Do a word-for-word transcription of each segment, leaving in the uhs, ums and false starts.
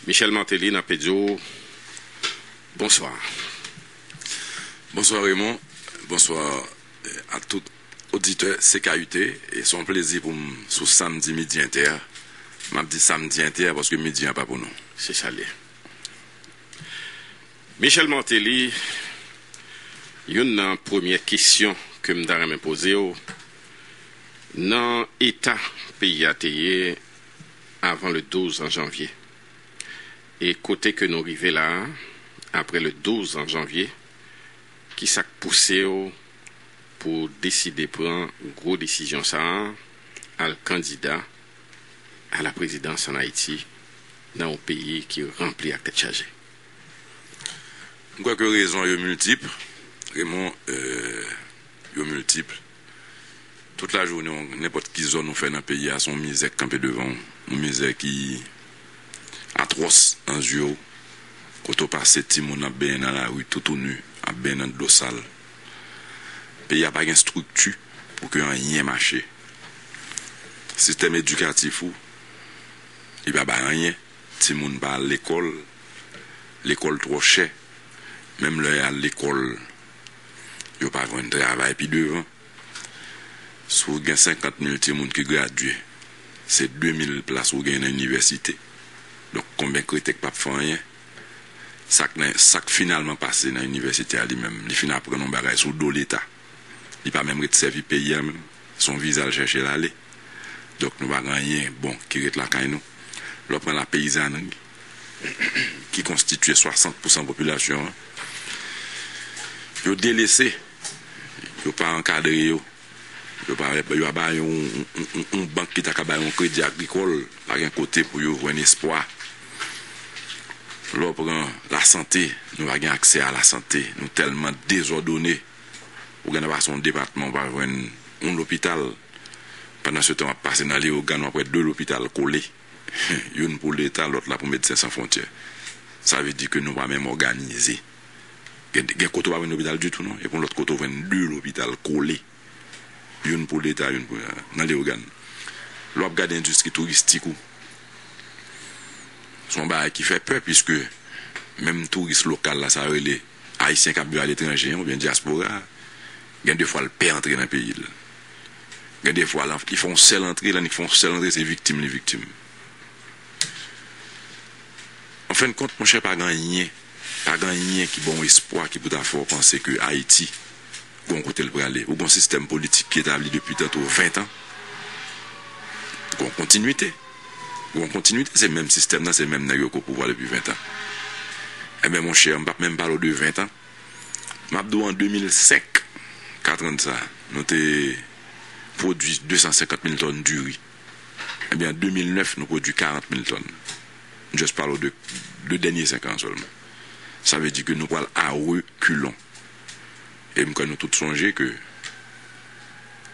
Michel Martelly, n ap di w bonswa. Bonswa Raymond, bonswa, eh, a tout oditè C K U T. E se yon plezi pou m sou Samdi Midi Entè a. M ap di Samdi Entè a paske midi an pa pou nou. Se sa l ye. Michel Martelly, youn nan premyè kesyon ke m ta renmen poze w, nan eta peyi a te ye avan le douz an janvye, e kote ke nou rive la a, apre le douz an janvye, ki sa k pouse w pou w deside pran gwo desizyon sa a, al kandida a la prezidans ann Ayiti, nan yon peyi ki ranpli ak tèt chaje? M kwè ke rezon yo miltip, Raymond, euh, yo miltip. Tout lajounen, nenpòt ki zòn ou fè nan peyi a, se yon mizè k kanpe devan w. Yon mizè ki atwòs nan zye w. Kote w pase, timoun ap benyen nan lari, toutouni ap benyen nan dlo sal. Peyi a pa gen estrikti pou ke anyen mache. Sistèm edikatif ou, li pa bay anyen. Timoun pa al lekòl, lekòl twò chè. Menm lè y al lekòl, yo pa jwenn travay pi devan. Si w gen senkant mil timoun ki gradye, se de mil plas ou gen nan inivèsite. Donk, konbyen kretè k p ap fè anyen? Sa k nan, sa k finalman pase nan inivèsite a li menm, li fin aprann yon bagay sou do Leta. Li pa menm ret sèvi peyi a menm. Se yon viza l chèche l ale. Donk, nou pa gen anyen bon ki ret lakay nou. Lè w pran lapeyizanri, ki konstitye swasant pousan popilasyon an, yo delese, yo pa ankadre yo, yo pa, yo pa ba yo yon, yon, yon, yon bank ki ta ka ba yo yon kredi agrikòl, pa gen kote pou yo jwenn espwa. Lè w pran lasante, nou pa gen aksè a lasante, nou tèlman dezòdone. Ou gen nan pase yon depatman, ou pa jwenn yon lopital. Pandan se tan, w ap pase nan Leyogàn, w ap wè de lopital kole. Youn pou Leta, lòt la pou Medsen San Fwontyè. Sa vle di ke nou pa menm òganize. Gen, gen kote w pa jwenn lopital ditou, non. Epi yon lòt kote w jwenn de lopital kole. Youn pou Leta, youn pou, nan Leyogàn. Lè w ap gade endistri touristik ou, se yon bagay ki fè pè, piske menm touris lokal la, sa yo rele Ayisyen k ap viv aletranje an, oubyen dyaspora a, gen de fwa l pè antre nan peyi l. Gen de fwa, l, li fè yon sèl antre, lè nèg fè yon sèl antre, se viktim li viktim. An fen de kont, monchè, pa gen anyen, pa gen anyen ki ba w espwa ki pou ta fè w panse ke Ayiti gen yon kote l prale. Ou gen yon sistèm politik ki etabli depi tanto ven tan. Ou gen yon kontinwite. Ou gen yon kontinwite, se menm sistèm nan, se menm nèg yo ki o pouvwa depi ven tan. Ebyen, monchè, m p ap menm pale w de ven tan. M ap di w an de mil senk, kat an de sa, nou te pwodui de san senkant mil tòn diri. Ebyen, an de mil nèf, nou pwodui karant mil tòn. M just pale w de, de dènye senk an sèlman. Sa vle di ke nou pral a rekilon. E m kwè nou tout sonje ke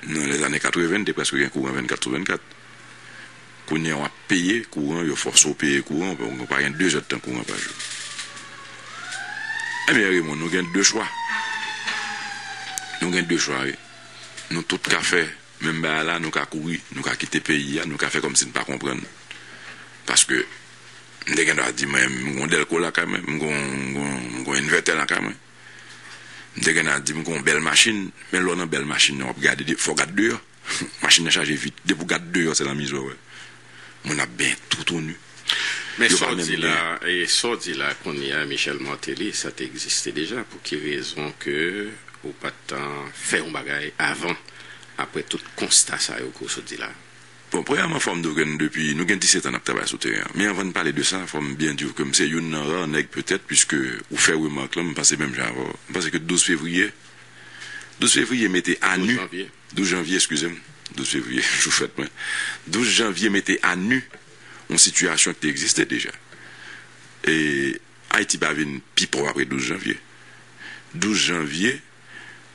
nan lèzane katreven, te prèske gen kouran vennkat sou vennkat. Kounye a, w ap peye kouran, yo fòse w peye kouran, ou pa gen de zèdtan kouran pa jou. Ebyen, Raymond, nou gen de chwa. Nou gen de chwa, wi. Nou tout ka fè menm bagay la, nou ka kouri, nou ka kite peyi a, nou ka fè kòmsi n pa konprann. Paske, m te gen dwa di, mwen, m gon dèlko lakay mwen, m gon, m gon, m gon envètè lakay mwen. M te gen dwa di, m gon bèl machin, men lè w nan bèl machin nan, w ap gade, fò w gad deyò. Machin nan chaje vit. Depi w gad deyò, se lanmizè w wè. Moun ap benyen toutouni. Men sa w di la, e sa w di la kounye a, Michel Martelly, sa te egziste deja. Pou ki rezon ke ou pa t, ah, fè yon bagay avan, apre tout konsta sa yo ke w sot di la? Bon, premyèman, fò m di w ke n depi, nou gen disèt an n ap travay sou teren an. Men anvan n pale de sa, fò m byen di w ke m se youn nan ra nèg petèt, piske ou fè remak lan, m panse menm jan avè w. M panse ke douz fevriye, douz fevriye mete a nu, douz janvye. Douz janvye, eskize m. Douz fevriye, jou fèt mwen. Douz janvye mete a nu yon sitiyasyon ki te egziste deja. E Ayiti pa vin pi pòv apre douz janvye. Douz janvye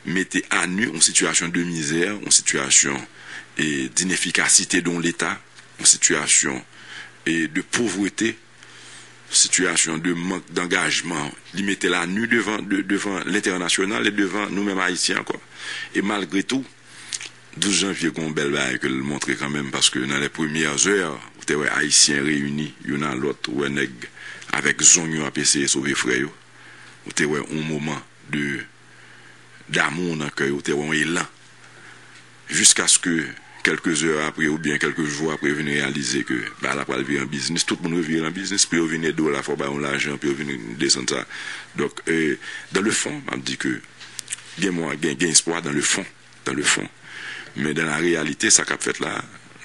mete a nu yon sitiyasyon de mizè, yon sitiyasyon, e, d'inefikasite de yon Leta, yon sitiyasyon, e, de povrete, sitiyasyon de mank d'angajman. Li mete l a nu devan, de, devan lentènasyonal e devan nou menm Ayisyen ankò. E malgre tou, douz janvye gen yon bèl bagay ke l montre kanmenm, paske nan les premières heures, ou te wè Ayisyen reyini youn a lòt, ou wè nèg avèk zong yo ap eseye sove frè yo. Ou te wè yon moman de damou nan kè yo, ou te wè yon elan. Jiskaske kèlke zè apre oubyen kèlke jou apre, yo vin reyalize ke bagay la pral vire an biznis, tout moun revire l an biznis, pou yo vin ede w la, fò w ba yo lajan, pou yo vin desann sa. Donk, euh, dans le fond, m ap di ke gen mwa, gen, gen espwa dans le fond, dans le fond. Men dans la réalité, sa k ap fèt la,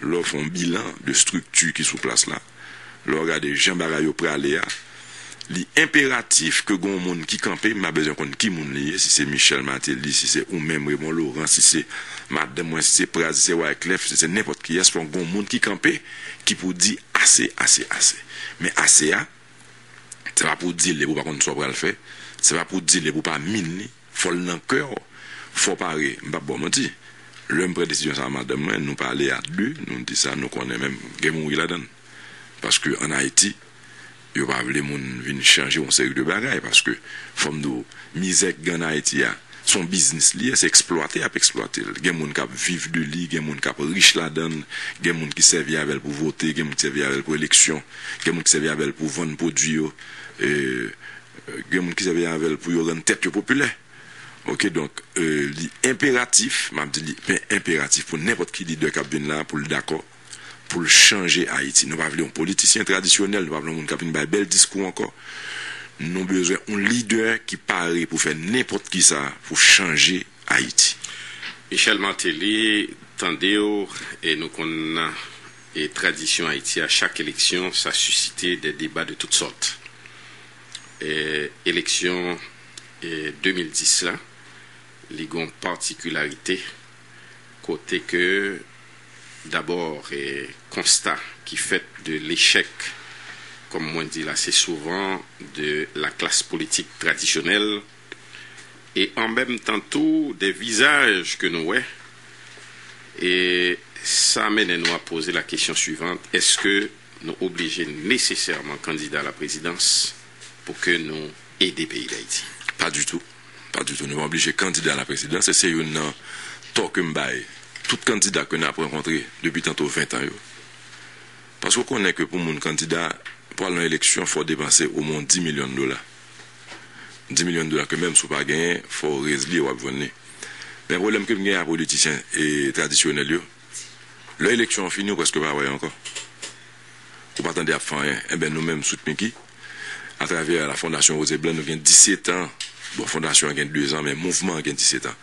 lè w fè yon bilan de estrikti ki sou plas la, lè w gade jan bagay yo prale a, li enperatif ke gon moun ki kanpe, m pa bezwen konn ki moun li ye, si se Michel Martelly, si se ou menm Raymond Laurent, si se madanm mwen, si se Pras, si se Wyclef, si se nenpòt kiyès, fò gon moun ki kanpe, ki pou di ase, ase, ase. Men ase a, se pa pou w di l epi w pa konn sa w pral fè, se pa pou w di l epi w pa min li, fò l nan kè w, fò w pare. M p ap ba w manti. Lè m pran desizyon sa a, madanm mwen, nou pale a de, nou di sa, nou konnen menm gen mouri ladan l. Paske ann Ayiti, yo pa vle moun vin chanje yon seri de bagay, paske fò m di w, mizè k gen ann Ayiti a, se yon biznis li ye, se eksplwate y ap eksplwate l. Gen moun k ap viv de li, gen moun k ap rich ladan l, gen moun ki sèvi avè l pou vote, gen moun ki sèvi avè l pou eleksyon, gen moun ki sèvi avè l pou vann pwodui yo, e, gen moun ki sèvi avè l pou yo rann tèt yo popilè. Oke, donk, e, li enperatif, m ap di li pen-, enperatif pou nenpòt ki lidè k ap vin la, pou l dakò, pou l chanje Ayiti. Nou pa vle yon politisyen tradisyonèl, nou pa vle yon moun k ap vin bay bèl diskou ankò. Nou bezwen yon lidè ki pare pou fè nenpòt kisa pou chanje Ayiti. Michel Martelly, tande w, e nou konn, e tradisyon Ayiti a, chak eleksyon, sa sisite de deba de tout sòt. E, eleksyon, e, de mil dis la, li gon patikilarite kote ke, dabò, e, konsta ki fèt de lechèk, kòm mwen di la, se souvan de la klas politik tradisyonèl, e an menm tan tou de vizaj ke nou wè, e sa mennen nou a poze la kesyon suivant, èske nou oblije nesesèman kandida a la prezidans pou ke nou ede peyi Dayiti? Pa ditou. Pa ditou. Nou pa oblije kandida a la prezidans. E se youn nan tò ke m bay tout kandida ke n ap rankontre depi tanto ven tan yo. Paske w konnen ke pou moun kandida, pou al nan eleksyon, fò w depanse omwen dis milyon dola. Dis milyon dola ke menm si w pa genyen, fò w rezilye w ap jwenn li. Men pwoblèm ke m gen a politisyen e tradisyonèl yo, lè eleksyon an fini, ou prèske pa wè yo ankò. Ou pa tande y ap fè anyen. Enben, nou menm, Sweet Micky, atravè la Fondasyon Rose et Blanc, nou gen disèt an. Bon, fondasyon an gen de zan, men mouvman an gen disèt an.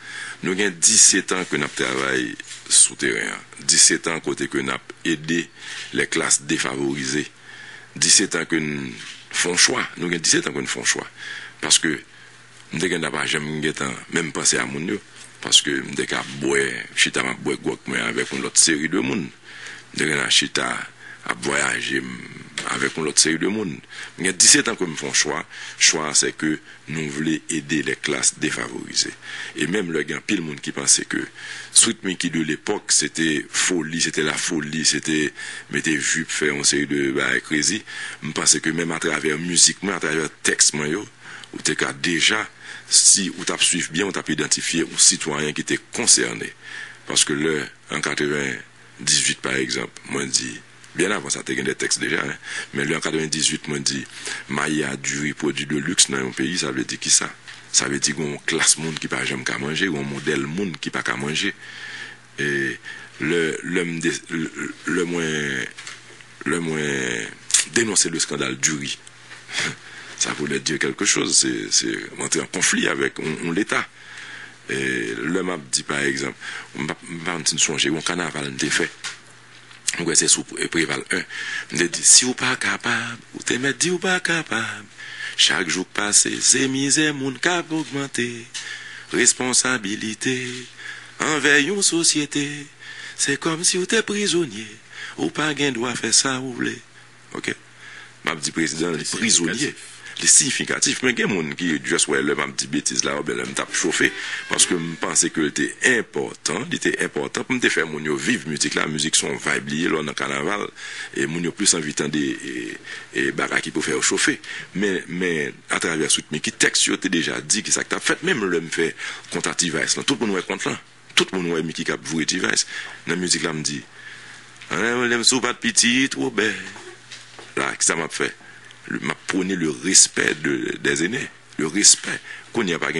Nou gen disèt an ke n ap travay sou teren an. Disèt an kote ke n ap ede les classes défavorisées. Disèt an ke n fè yon chwa. Nou gen disèt an ke n fè yon chwa. Paske m te gen pa janm gentan menm panse a moun yo. Paske m te ka bwè, chita m ap bwè gwòg mwen avèk yon lòt seri de moun. M te gen chita ap vwayaje m avèk yon lòt seri de moun. M gen disèt an ke m fè yon chwa. Chwa a se ke nou vle ede les classes défavorisées. E menm lè gen anpil moun ki panse ke Sweet Micky de l'époque, se te foli, se te la foli, se te mete jip, fè yon seri de bagay crazy, m panse ke menm atravè mizik mwen, atravè tèks mwen yo, ou te ka deja, si ou t ap swiv byen, ou t ap idantifye yon sitwayen ki te konsène. Paske lè, an katreven dizuit, pa egzanp, mwen di, byen avan sa, te gen de tèks deja, en, men lè an katreven dizuit, mwen di, mayi a diri pwodui de luxe nan yon peyi, sa vle di kisa? Sa vle di gen yon klas moun ki pa janm ka manje, gen yon modèl moun ki pa ka manje. E lè, lè m de-, lè mwen, lè mwen denonse le scandale du riz, ça voulait dire quelque chose, se, se antre an konfli avèk yon, yon Leta. E lè m ap di, pa egzanp, m pa, m pa konn si n sonje, yon kanaval m te fè. M kwè se sou Preval en. M te di, si w pa kapab, ou te mèt di w pa kapab. Chak jou k pase, se mizè moun k ap ogmante. Responsabilite anvè yon sosyete, se kòmsi w te prizonye. Ou pa gen dwa fè sa ou vle. Oke? M ap di prezidan, li prizonye. Li siyifikatif. Men gen moun ki just wè lè m ap di betiz la, oubyen lè m t ap chofe, paske m panse ke l te enpòtan, li te enpòtan pou m te fè moun yo viv mizik la. Mizik se yon vibe li ye, lè w nan kanaval, e moun yo plis anvi tande, e, e bagay ki pou fè yo chofe. Men, men, atravè Sweet Micky, tèks yo te deja di ki sa k t ap fèt. Menm lè m fè kont a T-Vice lan, tout moun wè kont lan. Tout moun wè Micky k ap voye T-Vice. Nan mizik la, m di, Lè m si w pa t piti, twò bèl. La, kisa m ap fè? M ap pwone le respè de, des aînés. Le respè. Kounye a pa gen